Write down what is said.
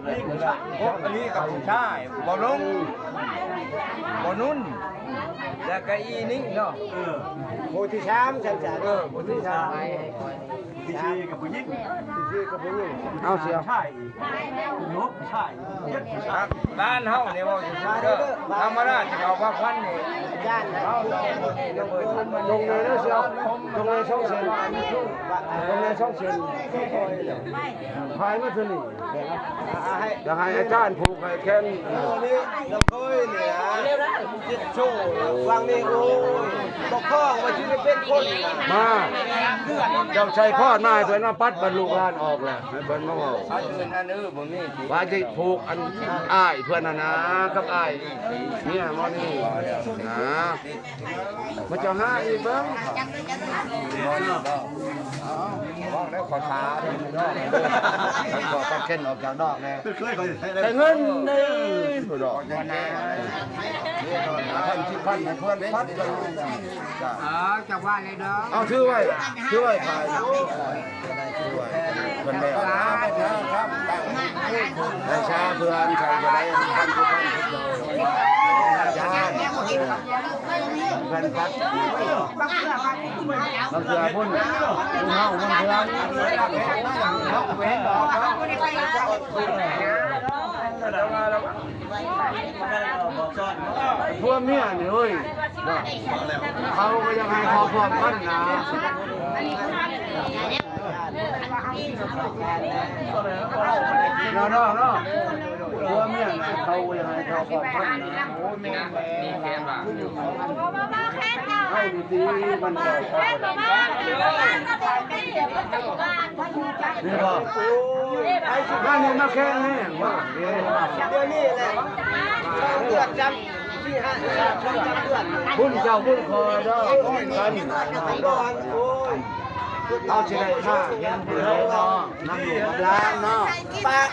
ໂອ້ ອັນນີ້ກໍຜູ້ຊາຍ ບໍ່ລົງ ບໍ່ນຸນ ແລ້ວກໍອີນີ້ເນາະ ເອີ ຜູ້ທີສາມ ຊັ້ນຊະ ເອີ ຜູ້ທີສາມ ທີສີ່ກໍຜູ້ຍິງ ທີສີ່ກໍຜູ້ຍິງ ເອົາ ເສຍ ຜູ້ຊາຍ ຢູ່ຫົກຜູ້ຊາຍ ເຈັດຜູ້ຊາຍ ບ້ານເຮົານີ້ເວົ້າຊື່ໆເດີ ທຳມະດາຊິເອົາພາພັນນີ້ ອາຈານ ເອົາ ລົງເລີຍເດີ ເສຍ ລົງເລີຍສອງເສັ້ນ ລົງເລີຍສອງເສັ້ນ ພາຍມາເທື່ອນີ້ ຢາກໃຫ້ອາຈານຜູກໃຫ້ແຂນ ນີ້ ນ້ອງເຄີຍນີ້ນະ ເຈັບໂຊ ວາງນີ້ ໂອ້ຍ ບໍ່ຄອງວ່າຊິໄດ້ເປັນຄົນນະ ມາ ເຈົ້າໃສ່ພອນມາໃຫ້ເພິ່ນມາປັດບັນລູກຫຼານອອກແລ້ວ ໃຫ້ເພິ່ນມາເວົ້າ ອັນອື່ນອັນອື່ນບໍ່ມີ ວ່າຊິຜູກອັນອ້າຍເພິ່ນຫັ້ນນະ ກັບອ້າຍເມຍໝໍນີ້ນະ. ມາເຈົ້າຫາອີກເບິ່ງ ມອງແລ້ວຂໍທາເດີນ້ອງເດີ ຂໍຕັດເຂັນອອກຈາກນອກແດ່ ໄດ້ເງິນເດ້ ຜູ້ດອກ ພັນສິບພັນໃຫ້ເພື່ອນພັນ ເອີ ຈັກວ່າແລ້ວເດີ ເອົາ ຖືໄວ້ ຖືໄວ້ ພາຍ ເພິ່ນແບກ ໃຫ້ຊາເພື່ອນໃຜຈະໄດ້ພັນ ພັນ ເພິ່ນປັດ ບາງເທື່ອພຸ້ນ ຜູ້ເຮົາມັນເພື່ອນ ຜົວເມຍນີ້ເອີຍ ເຂົາກໍຢາກໃຫ້ເຂົາພ້ອມກັນນະ ເນາະ ເນາະ ເນາະ ຜົວເມຍນະ ເຂົາບໍ່ຢາກໃຫ້ເຂົາພ້ອມກັນນະ ໂອ້ຍ ແມ່ນ ມີແຜນວ່າ ເຮົານີ້ຕິ ມັນກໍ ນີ້ບໍ່ ມານີ້ມາແຂ່ງແຮງວ່າ ດຽວນີ້ແຫຼະ ສາມເດືອນຈຳ ສີ່ ຫ້າ ສາມເດືອນຈຳເດືອນ ບຸນເຈົ້າບຸນຂ້ອຍເດີ ກັນ ໂອ້ຍ ເຮົາຊິໄດ້ມາເຫັນພີ່ນ້ອງນຳລູກນຳຫຼານເນາະ ປາກ